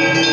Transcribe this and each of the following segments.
Thank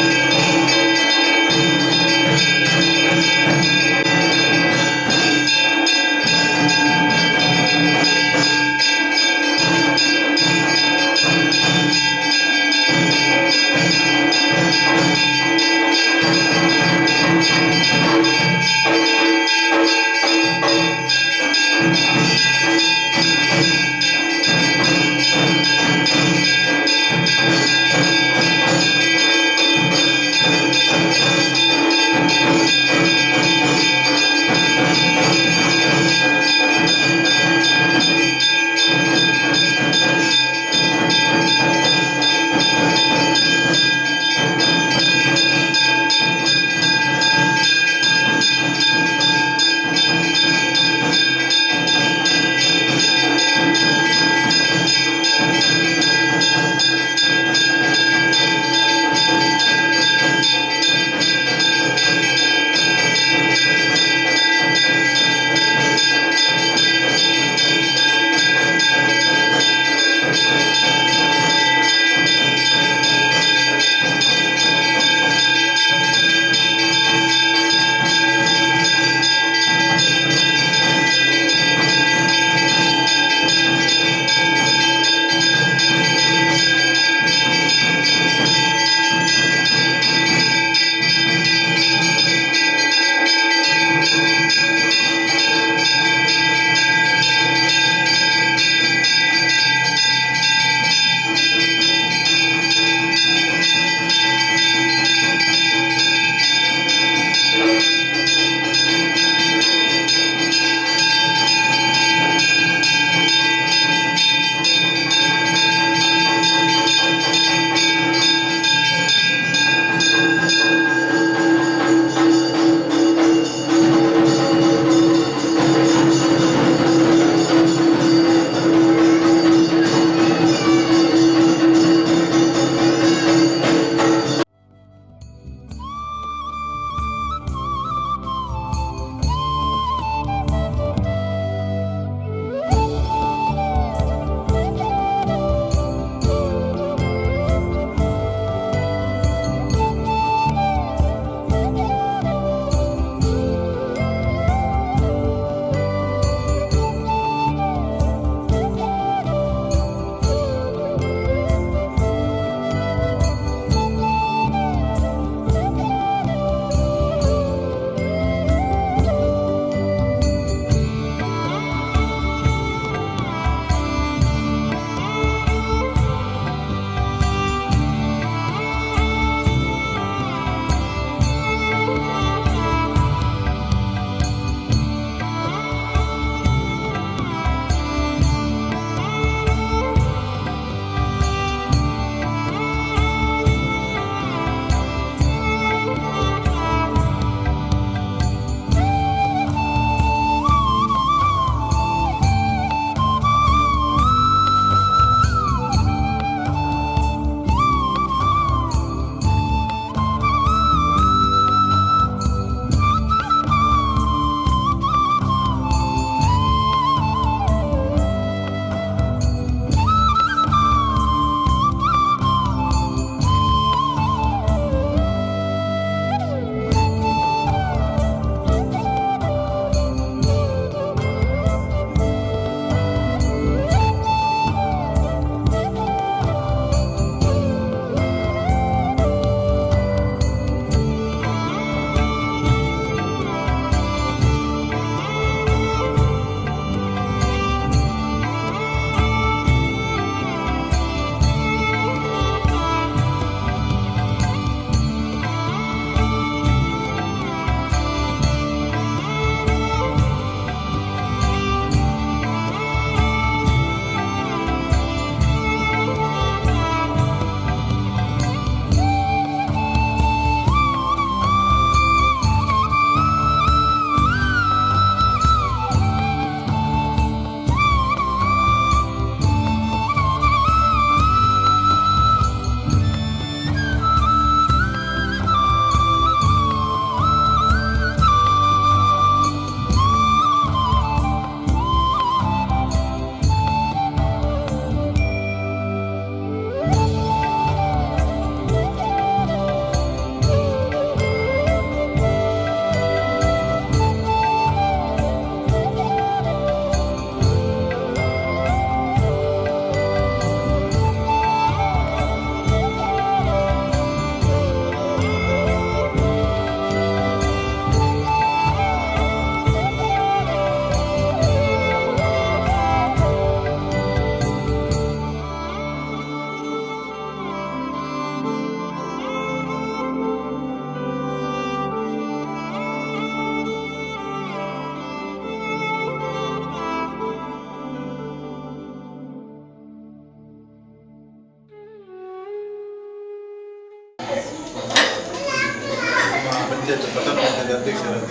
panchayat ಪಟ್ಟಣ ಪಂಚಾಯತ್ ಅಧ್ಯಕ್ಷರಾದ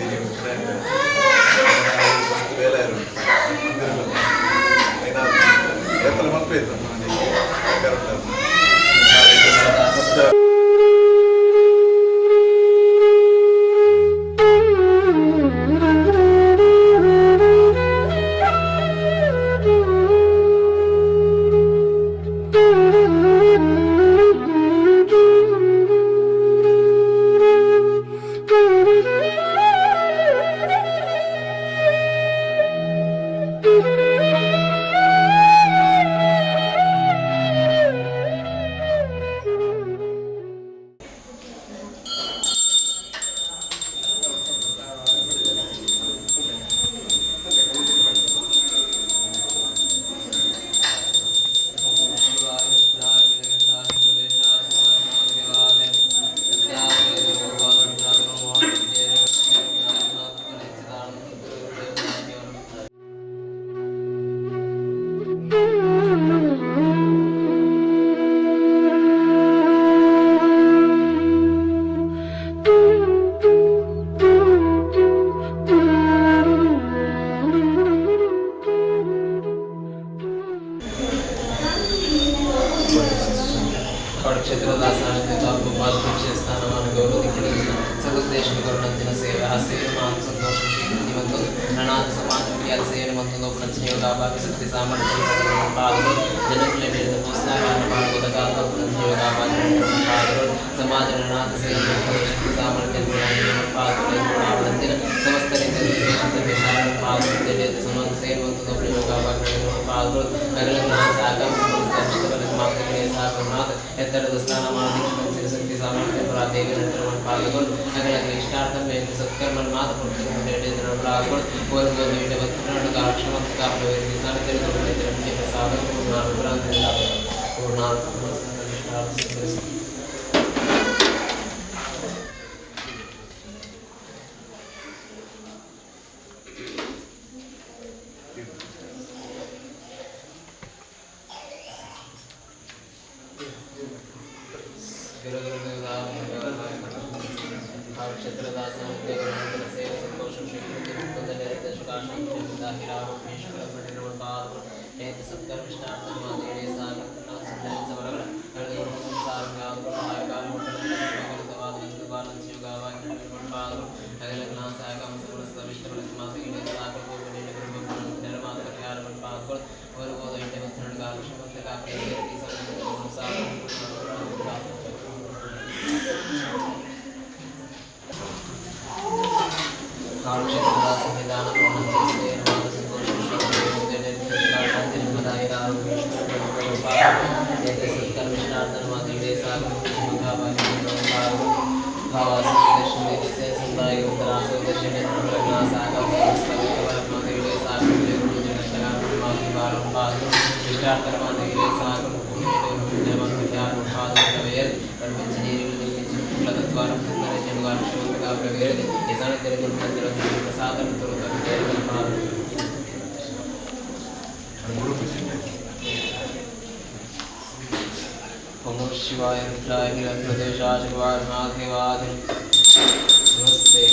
ಬೇಲೆ ಏತಲ ಮಲ್ಪೇರು ಮಸ್ತ್. ಎತ್ತರದ ಸ್ಥಾನಮಾನ ಶಕ್ತಿ ಸಾಮರ್ಥ್ಯ ದೇವಿ ಪಾದಗಳು ಸತ್ಕರ್ಮ ಮಾತು ಪೂರ್ಣ ओम शिवाय रुद्राय प्रदेशाय शिवाय महादेवाय नमस्ते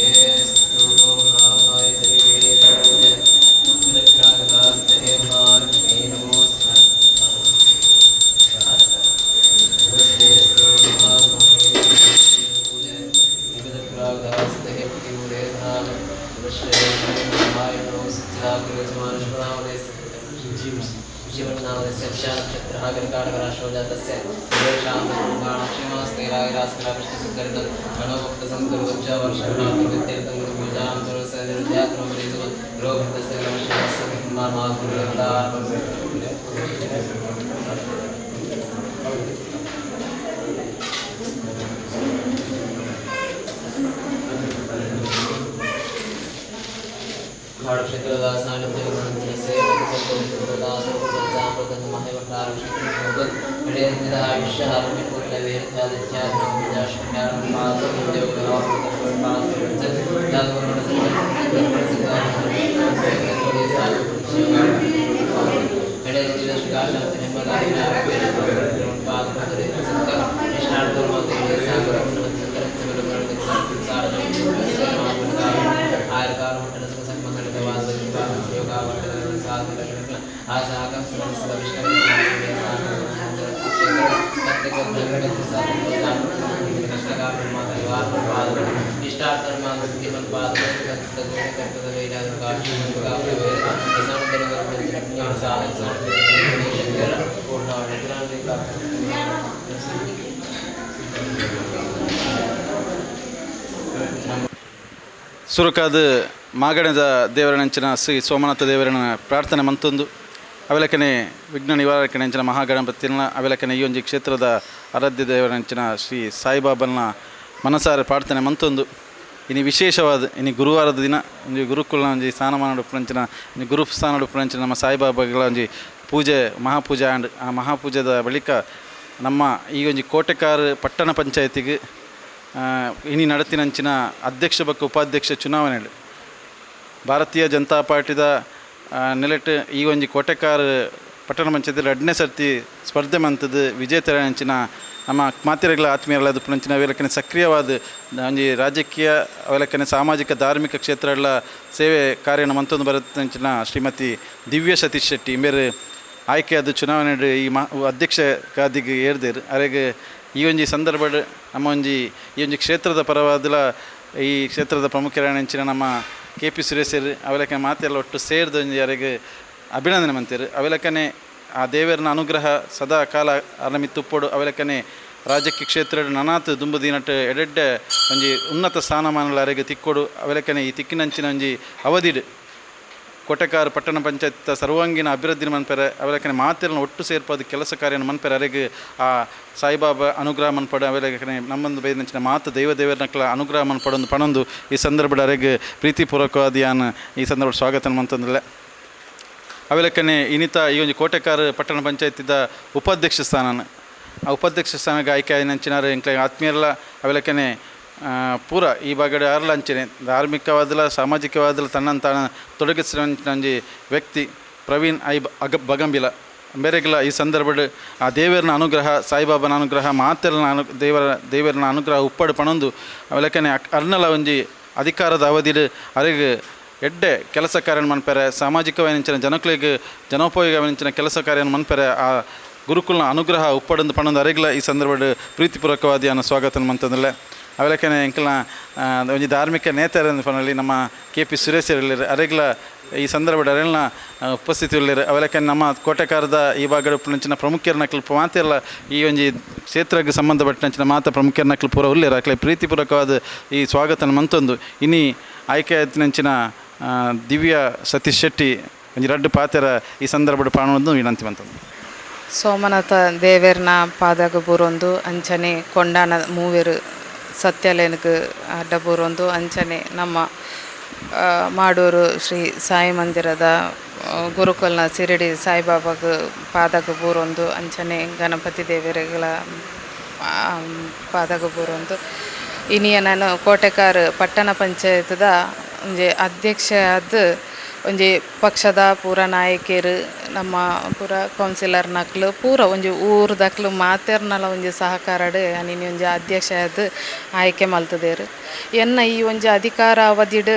ಸುರುಕಾದ ಮಾಗಣದ ದೇವರನಂಚಿನ ಶ್ರೀ ಸೋಮನಾಥ ದೇವರನ ಪ್ರಾರ್ಥನೆ ಮಂತೊಂದು ಅವೆಲಕನೆ ವಿಘ್ನ ನಿವಾರಕನೆಂಚಿನ ಮಹಾಗಣಪತಿನ ಅವೆಲಕನೆ ಈ ಒಂಜಿ ಕ್ಷೇತ್ರದ ಆರಾಧ್ಯ ದೇವರಂಚಿನ ಶ್ರೀ ಸಾಯಿಬಾಬನ ಮನಸಾರೆ ಪ್ರಾರ್ಥನೆ ಮಂತೊಂದು ಇನಿ ವಿಶೇಷವಾದ ಇನಿ ಗುರುವಾರದ ದಿನ ಒಂಜಿ ಗುರುಕುಲನ ಒಂಜಿ ಸ್ಥಾನಮಾನ ಉಪ್ಪುನಂಚಿನ ಒಂಜಿ ಗುರು ಸ್ಥಾನ ಉಪ್ಪುನಂಚಿನ ನಮ್ಮ ಸಾಯಿಬಾಬಾಗಳ ಒಂಜಿ ಪೂಜೆ ಮಹಾಪೂಜೆ ಆಂಡ್ ಆ ಮಹಾಪೂಜೆದ ಬಳಿಕ ನಮ್ಮ ಈ ಒಂಜಿ ಕೋಟೆಕಾರ್ ಪಟ್ಟಣ ಪಂಚಾಯತಿಗೆ ಇನಿ ನಡತಿನಂಚಿನ ಅಧ್ಯಕ್ಷ ಬೊಕ್ಕ ಉಪಾಧ್ಯಕ್ಷ ಚುನಾವಣೆ ಭಾರತೀಯ ಜನತಾ ಪಾರ್ಟಿದ ನೆಲೆಟ್ ಈ ಒಂಜಿ ಕೋಟೆಕಾರ್ ಪಟ್ಟಣ ಪಂಚಾಯತಿ ಎರಡನೇ ಸರ್ತಿ ಸ್ಪರ್ಧೆ ಮಂತದ್ದು ವಿಜೇತರಂಚಿನ ನಮ್ಮ ಮಾತಿರಗಳ ಆತ್ಮೀಯರಲ್ಲ ಪುನಂಚಿನ ಅವೆಲಕ್ಕನೆ ಸಕ್ರಿಯವಾದ ಒಂಜಿ ರಾಜಕೀಯ ಅವೆಲಕ್ಕನೆ ಸಾಮಾಜಿಕ ಧಾರ್ಮಿಕ ಕ್ಷೇತ್ರಗಳ ಸೇವೆ ಕಾರ್ಯನ ಮಂತೊಂದು ಬರತಂಚಿನ ಶ್ರೀಮತಿ ದಿವ್ಯ ಸತೀಶ್ ಶೆಟ್ಟಿ ಇಂಬೇರು ಆಯ್ಕೆಯಾದ ಚುನಾವಣೆ ಈ ಅಧ್ಯಕ್ಷ ಗಾದಿಗೆ ಏರ್ದೇರು. ಅರೆಗೆ ಈ ಒಂಜಿ ಸಂದರ್ಭ ನಮ್ಮ ಒಂಜಿ ಈ ಒಂಜಿ ಕ್ಷೇತ್ರದ ಪರವಾದಲ ಈ ಕ್ಷೇತ್ರದ ಪ್ರಮುಖರಾಣಂಚಿನ ನಮ್ಮ ಕೆ ಪಿ ಸುರೇಶರು ಅವೆಲಕ್ಕನೆ ಮಾತೆಲ್ಲ ಒಟ್ಟು ಸೇರಿದ ಒಂಜಿ ಅರೆಗೆ ಅಭಿನಂದನೆ ಮಂತೇರು. ಅವೆಲಕ್ಕನೆ ಆ ದೇವರನ ಅನುಗ್ರಹ ಸದಾ ಕಾಲ ಅರಮಿತ್ತುಪ್ಪೊಡು ಅವೆಲಕ್ಕನೆ ರಾಜಕೀಯ ಕ್ಷೇತ್ರ ನನಾತ್ ದುಂಬು ದಿನಟ್ ಎಡೆಡ್ಡೆ ಒಂಜಿ ಉನ್ನತ ಸ್ಥಾನಮಾನಲ ಅರೆಗೆ ತಿಕ್ಕೊಡು. ಅವೆಲಕ್ಕನೆ ಈ ತಿಕ್ಕಿನಂಚಿನ ಒಂಜಿ ಅವಧಿಡ್ ಕೋಟೆಕಾರ್ ಪಟ್ಟಣ ಪಂಚಾಯತ್ ಸರ್ವಾಂಗೀಣ ಅಭಿವೃದ್ಧಿ ಮನ್ಪೆರೆ ಅವೆಲಕ್ಕನೆ ಮಾತೆಲ್ಲ ಒಟ್ಟು ಸೇರ್ಪದ ಕೆಲಸ ಕಾರ್ಯನ ಮನ್ಪೆರೆ ಅರೆಗೆ ಆ ಸಾಯಿಬಾಬಾ ಅನುಗ್ರಹ ಮನ್ಪಡ ಅವೆಲಕ್ಕನೆ ನಮ್ಮೊಂದು ಬೈದಂಚಿನ ಮಾತು ದೈವ ದೇವರನಕ್ಲ ಅನುಗ್ರಹ ಮನ್ಪಡೊಂದು ಪಣೊಂದು ಈ ಸಂದರ್ಭದ ಅರೆಗೆ ಪ್ರೀತಿಪೂರ್ವಕವಾದ ಯಾನ್ ಈ ಸಂದರ್ಭ ಸ್ವಾಗತ ಮಂತಂದಿಲ್ಲ. ಅವೆಲಕ್ಕನೆ ಇನ್ನಿತ ಈ ಒಂದು ಕೋಟೆಕಾರ್ ಪಟ್ಟಣ ಪಂಚಾಯತಿದ ಉಪಾಧ್ಯಕ್ಷ ಸ್ಥಾನನ ಆ ಉಪಾಧ್ಯಕ್ಷ ಸ್ಥಾನಕ್ಕೆ ಆಯ್ಕೆ ಆಯಿನಂಚಿನಾರು ಎಂಕ್ಲೆ ಆತ್ಮೀಯರಲ್ಲ ಅವೆಲಕ್ಕನೆ ಪೂರ ಈ ಭಾಗಡೆ ಅರ್ಲ ಅಂಚನೆ ಧಾರ್ಮಿಕವಾದಲ ಸಾಮಾಜಿಕವಾದಲ ತನ್ನನ್ನು ತಾನು ತೊಡಗಿಸಿದ ಒಂಜಿ ವ್ಯಕ್ತಿ ಪ್ರವೀಣ್ I ಅಗ ಬಗಂಬಿಲ ಬೇರೆಗೆಲ್ಲ ಈ ಸಂದರ್ಭಡ್ ಆ ದೇವರನ ಅನುಗ್ರಹ ಸಾಯಿಬಾಬನ ಅನುಗ್ರಹ ಮಾತೆಲ್ಲ ದೇವರನ ಅನುಗ್ರಹ ಉಪ್ಪಡು ಪಣೊಂದು ಅವೆಲಕ್ಕನೆ ಅರ್ನಲ ಒಂಜಿ ಅಧಿಕಾರದ ಅವಧಿಡ್ ಅರೆಗ್ ಎಡ್ಡೆ ಕೆಲಸ ಕಾರ್ಯ ಮನ್ಪೆರೆ ಸಾಮಾಜಿಕವಾದಂಚಿನ ಜನಕ್ಲೆಗ್ ಜನೋಪಯೋಗವಾದಂಚಿನ ಕೆಲಸ ಕಾರ್ಯ ಮನ್ಪೆರೆ ಆ ಗುರುಕುಲನ ಅನುಗ್ರಹ ಉಪ್ಪಡೊಂದು ಪಣೊಂದು ಅರೆಗ್ಲ ಈ ಸಂದರ್ಭಡ್ ಪ್ರೀತಿಪೂರ್ವಕವಾದ ಅನ್ನ ಸ್ವಾಗತ ಮಂತಂದಿಲ್ಲ. ಅವೆಲಕ್ಕನೆ ಎಂಕಲ್ನ ಒಂಜಿ ಧಾರ್ಮಿಕ ನೇತಾರ ಪನಲ್ಲಿ ನಮ್ಮ ಕೆ ಪಿ ಸುರೇಶ್ ಅರೆಗ್ಲ ಈ ಸಂದರ್ಭದ ಅರೆಲ್ನ ಉಪಸ್ಥಿತಿ ಉಲ್ಲೆರ್. ಅವೆಲಕ್ಕನೆ ನಮ್ಮ ಕೋಟೆಕಾರದ ಈ ಭಾಗದ ಉಪ್ಪುನಂಚಿನ ಪ್ರಮುಖರನಕ್ಲು ಮಾತೆಲ್ಲ ಈ ಒಂಜಿ ಕ್ಷೇತ್ರಕ್ಕೆ ಸಂಬಂಧಪಟ್ಟಂಚಿನ ಮಾತ ಪ್ರಮುಖರನಕ್ಲು ಪೂರ ಉಲ್ಲೆರ್. ಅಕ್ಲೆ ಪ್ರೀತಿಪೂರ್ವಕವಾದ ಈ ಸ್ವಾಗತನ ಮಂತೊಂದು ಇನಿ ಆಯ್ಕೆ ಆಯ್ತಿನಂಚಿನ ದಿವ್ಯ ಸತೀಶ್ ಶೆಟ್ಟಿ ಒಂಜಿ ರಡ್ಡು ಪಾತೆರ ಈ ಸಂದರ್ಭದ ಪಾಣೊಂದು ವಿನಂತಿ ಮಂತೊಂದು. ಸೋಮನಾಥ ದೇವೆರ್ನ ಪಾದಗ ಬೂರೊಂದು ಅಂಚನೆ ಕೊಂಡಾನ ಮೂವೆರು ಸತ್ಯಲೇನಕ್ಕೆ ಅಡ್ಡ ಬೂರೊಂದು ಅಂಚನೆ ನಮ್ಮ ಮಾಡೂರು ಶ್ರೀ ಸಾಯಿ ಮಂದಿರದ ಗುರುಕುಲ್ನ ಶಿರಡಿ ಸಾಯಿಬಾಬಾಗ ಪಾದಗ ಬೂರೊಂದು ಅಂಚನೆ ಗಣಪತಿ ದೇವರುಗಳ ಪಾದಗ ಬೂರೊಂದು ಇನಿಯ ನಾನು ಕೋಟೆಕಾರ್ ಪಟ್ಟಣ ಪಂಚಾಯತ್ದ ಒಂಜಿ ಅಧ್ಯಕ್ಷ ಆದ್ ಒಂಜಿ ಪಕ್ಷದ ಪೂರ ನಾಯಕರು ನಮ್ಮ ಪೂರ ಕೌನ್ಸಿಲರ್ ನಕ್ಲು ಪೂರ ಒಂಜಿ ಊರುದಕ್ಲು ಮಾತೆರ್ನಲ ಒಂಜಿ ಸಹಕಾರಡ್ ಅನಿನಿ ಒಂಜಿ ಅಧ್ಯಕ್ಷ ಆದ್ ಆಯ್ಕೆ ಮಲ್ತದೇರು. ಎನ್ನ ಈ ಒಂಜಿ ಅಧಿಕಾರ ಅವಧಿಡ್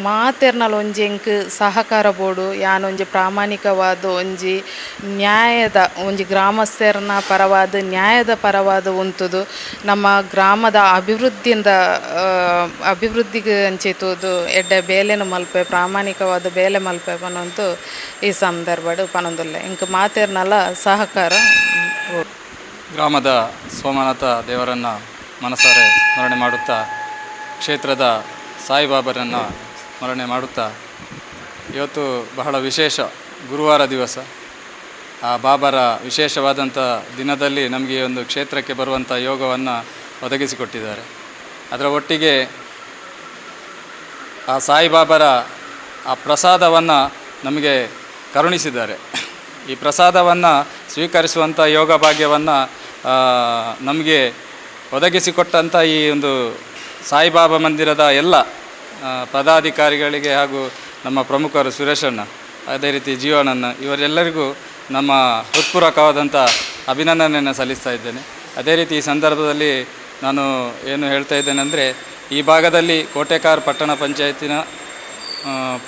ಮಾತೆರ್ನಲ ಒಂಜಿ ಎಂಕ್ ಸಹಕಾರ ಬೋಡು ಯಾನ್ ಒಂಜಿ ಪ್ರಾಮಾಣಿಕವಾದ ಒಂಜಿ ನ್ಯಾಯದ ಒಂಜಿ ಗ್ರಾಮಸ್ಥೆರ್ನ ಪರವಾದ ನ್ಯಾಯದ ಪರವಾದ ಉಂತುದು ನಮ್ಮ ಗ್ರಾಮದ ಅಭಿವೃದ್ಧಿಯಿಂದ ಅಭಿವೃದ್ಧಿಗೆ ಅಂಚಿತುದು ಎಡ್ಡೆ ಬೇಲೆನ ಮಲ್ಪೆ ಪ್ರಾಮಾಣಿಕವಾದ ಬೇಲೆ ಮಲ್ಪೆ ಪನೊಂತು ಈ ಸಂದರ್ಭಡ್ ಪನೊಂದುಲ್ಲೆ ಎಂಕ್ ಮಾತೆರ್ನಲ ಸಹಕಾರ. ಗ್ರಾಮದ ಸೋಮನಾಥ ದೇವರನ್ನು ಮನಸಾರೆ ಸ್ಮರಣೆ ಮಾಡುತ್ತಾ ಕ್ಷೇತ್ರದ ಸಾಯಿಬಾಬರನ್ನು ಸ್ಮರಣೆ ಮಾಡುತ್ತಾ ಇವತ್ತು ಬಹಳ ವಿಶೇಷ ಗುರುವಾರ ದಿವಸ ಆ ಬಾಬರ ವಿಶೇಷವಾದಂಥ ದಿನದಲ್ಲಿ ನಮಗೆ ಒಂದು ಕ್ಷೇತ್ರಕ್ಕೆ ಬರುವಂಥ ಯೋಗವನ್ನು ಒದಗಿಸಿಕೊಟ್ಟಿದ್ದಾರೆ. ಅದರ ಒಟ್ಟಿಗೆ ಆ ಸಾಯಿಬಾಬರ ಆ ಪ್ರಸಾದವನ್ನು ನಮಗೆ ಕರುಣಿಸಿದ್ದಾರೆ. ಈ ಪ್ರಸಾದವನ್ನು ಸ್ವೀಕರಿಸುವಂಥ ಯೋಗ ಭಾಗ್ಯವನ್ನು ನಮಗೆ ಒದಗಿಸಿಕೊಟ್ಟಂಥ ಈ ಒಂದು ಸಾಯಿಬಾಬಾ ಮಂದಿರದ ಎಲ್ಲ ಪದಾಧಿಕಾರಿಗಳಿಗೆ ಹಾಗೂ ನಮ್ಮ ಪ್ರಮುಖರು ಸುರೇಶಣ್ಣ, ಅದೇ ರೀತಿ ಜೀವನಣ್ಣ, ಇವರೆಲ್ಲರಿಗೂ ನಮ್ಮ ಹೃತ್ಪೂರ್ವಕವಾದಂಥ ಅಭಿನಂದನೆಯನ್ನು ಸಲ್ಲಿಸ್ತಾ ಇದ್ದೇನೆ. ಅದೇ ರೀತಿ ಈ ಸಂದರ್ಭದಲ್ಲಿ ನಾನು ಏನು ಹೇಳ್ತಾ ಇದ್ದೇನೆ ಅಂದರೆ, ಈ ಭಾಗದಲ್ಲಿ ಕೋಟೆಕಾರ್ ಪಟ್ಟಣ ಪಂಚಾಯತಿನ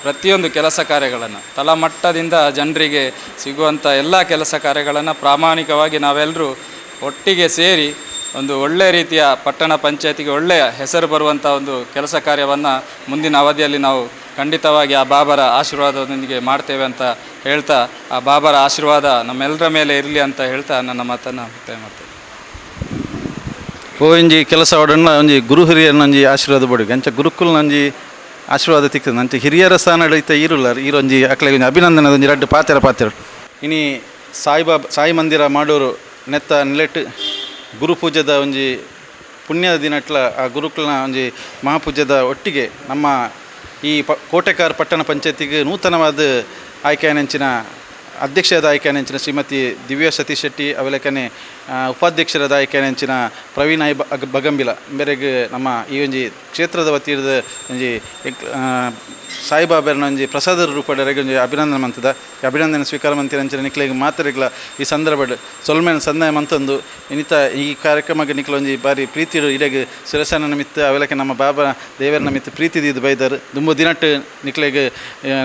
ಪ್ರತಿಯೊಂದು ಕೆಲಸ ಕಾರ್ಯಗಳನ್ನು ತಳಮಟ್ಟದಿಂದ ಜನರಿಗೆ ಸಿಗುವಂಥ ಎಲ್ಲ ಕೆಲಸ ಕಾರ್ಯಗಳನ್ನು ಪ್ರಾಮಾಣಿಕವಾಗಿ ನಾವೆಲ್ಲರೂ ಒಟ್ಟಿಗೆ ಸೇರಿ ಒಂದು ಒಳ್ಳೆಯ ರೀತಿಯ ಪಟ್ಟಣ ಪಂಚಾಯತಿಗೆ ಒಳ್ಳೆಯ ಹೆಸರು ಬರುವಂಥ ಒಂದು ಕೆಲಸ ಕಾರ್ಯವನ್ನು ಮುಂದಿನ ಅವಧಿಯಲ್ಲಿ ನಾವು ಖಂಡಿತವಾಗಿ ಆ ಬಾಬರ ಆಶೀರ್ವಾದದೊಂದಿಗೆ ಮಾಡ್ತೇವೆ ಅಂತ ಹೇಳ್ತಾ, ಆ ಬಾಬರ ಆಶೀರ್ವಾದ ನಮ್ಮೆಲ್ಲರ ಮೇಲೆ ಇರಲಿ ಅಂತ ಹೇಳ್ತಾ ನನ್ನ ಮಾತನ್ನು ಮುಕ್ತಾಯ ಮಾಡ್ತೇನೆ. ಒಂಜಿ ಕೆಲಸ ಒಡನ್ನ ಒಂಜಿ ಗುರು ಹಿರಿಯರನ್ನ ಒಂಜಿ ಆಶೀರ್ವಾದ ಬಡಿ ಅಂಚ ಗುರುಕುಲ್ನ ಒಂಜಿ ಆಶೀರ್ವಾದ ತಿಕ್ಕದ ಅಂಚ ಹಿರಿಯರ ಸ್ಥಾನ ಇತ್ತ ಈರುಲ್ಲ ಈರೊಂಜಿ ಅಕ್ಲೆಗ್ ಒಂಜಿ ಅಭಿನಂದನೆ ಒಂಜಿ ರಡ್ಡ್ ಪಾತೆರ ಪಾತೆರ. ಇನಿ ಸಾಯಿಬಾಬಾ ಸಾಯಿ ಮಂದಿರ ಮಾಡೋರು ನೆತ್ತ ನೆಲೆಟ್ ಗುರುಪೂಜೆದ ಒಂಜಿ ಪುಣ್ಯದ ದಿನಟ್ಲ ಆ ಗುರುಕುಲ್ನ ಒಂಜಿ ಮಹಾಪೂಜೆದ ಒಟ್ಟಿಗೆ ನಮ್ಮ ಈ ಕೋಟೆಕಾರ್ ಪಟ್ಟಣ ಪಂಚಾಯತಿಗೆ ನೂತನವಾದ ಆಯ್ಕೆಯಂಚಿನ ಅಧ್ಯಕ್ಷರಾದ ಆಯ್ಕೆಯಂಚಿನ ಶ್ರೀಮತಿ ದಿವ್ಯಾ ಸತೀಶ್ ಶೆಟ್ಟಿ ಅವೆಲಕನೆ ಉಪಾಧ್ಯಕ್ಷರಾದ ಆಯ್ಕೆಯಂಚಿನ ಪ್ರವೀಣ್ I ಬಗಂಬಿಲ ಮೇರೆಗ್ ನಮ್ಮ ಈ ಒಂಜಿ ಕ್ಷೇತ್ರದ ವತಿಯಿರ್ದ್ ಒಂಜಿ ಸಾಯಿಬಾಬೆರ್ನ ಒಂಜಿ ಪ್ರಸಾದ ರೂಪಡೆಗೆ ಒಂಜಿ ಅಭಿನಂದನೆ ಮಂತದ. ಅಭಿನಂದನೆ ಸ್ವೀಕಾರ ಮಂತಿನಂಚಿನ ನಿಕ್ಲೆಗ್ ಮಾತೆರೆಗ್ಲ ಈ ಸಂದರ್ಭಡ್ ಸೊಲ್ಮೆನ್ ಸಂದಾಯ ಮಂತೊಂದು ಇನಿತ ಈ ಕಾರ್ಯಕ್ರಮಕ್ಕೆ ನಿಕ್ಲ ಒಂಜಿ ಬಾರಿ ಪ್ರೀತಿ ಇಡೆಗ್ ಶಿರಸೇನ ಮಿತ್ತು ಅವೆಲಕ್ಕೆ ನಮ್ಮ ಬಾಬಾ ದೇವರನ ಮಿತ್ತು ಪ್ರೀತಿ ದೀದ್ ಬೈದರ್. ದುಂಬು ದಿನಟ್ ನಿಕ್ಲೆಗ್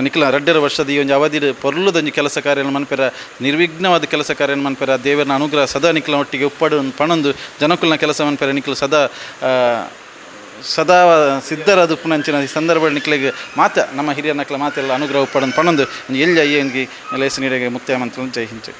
ನಿಕ್ಲ ರಡ್ಡರ ವರ್ಷದ ಈ ಒಂಜಿ ಅವಧಿಡ್ ಪೊರ್ಲುದೊಂಜಿ ಕೆಲಸ ಕಾರ್ಯ ಮನ್ಪೆರ, ನಿರ್ವಿಘ್ನವಾದ ಕೆಲಸ ಕಾರ್ಯ ಮನ್ಪೆರ ದೇವರನ ಅನುಗ್ರಹ ಸದಾ ನಿಕ್ಲ ಒಟ್ಟಿಗೆ ಉಪ್ಪಡು ಪಣೊಂದು ಜನಕುಲ್ನ ಕೆಲಸ ಮನ್ಪೆರ ನಿಕ್ಲು ಸದಾ ಸದಾ ಸಿದ್ಧರಾದ ಉಪ್ಪುನಂಚಿನ ಈ ಸಂದರ್ಭ ನಿಕ್ಲೆಗ್ ಮಾತ ನಮ್ಮ ಹಿರಿಯ ನಕ್ಲ ಮಾತೆಲ್ಲ ಅನುಗ್ರಹ ಉಪ್ಪಡನ್ ಪಣೊಂದು ಎಲ್ಲಿ ಅಯ್ಯಂಗಿ ಲೇಸು ನೀರಿಗೆ ಮುಕ್ತಾಯ ಮಂತ್ರ. ಜೈ ಹಿಂದ್. ಜೈ.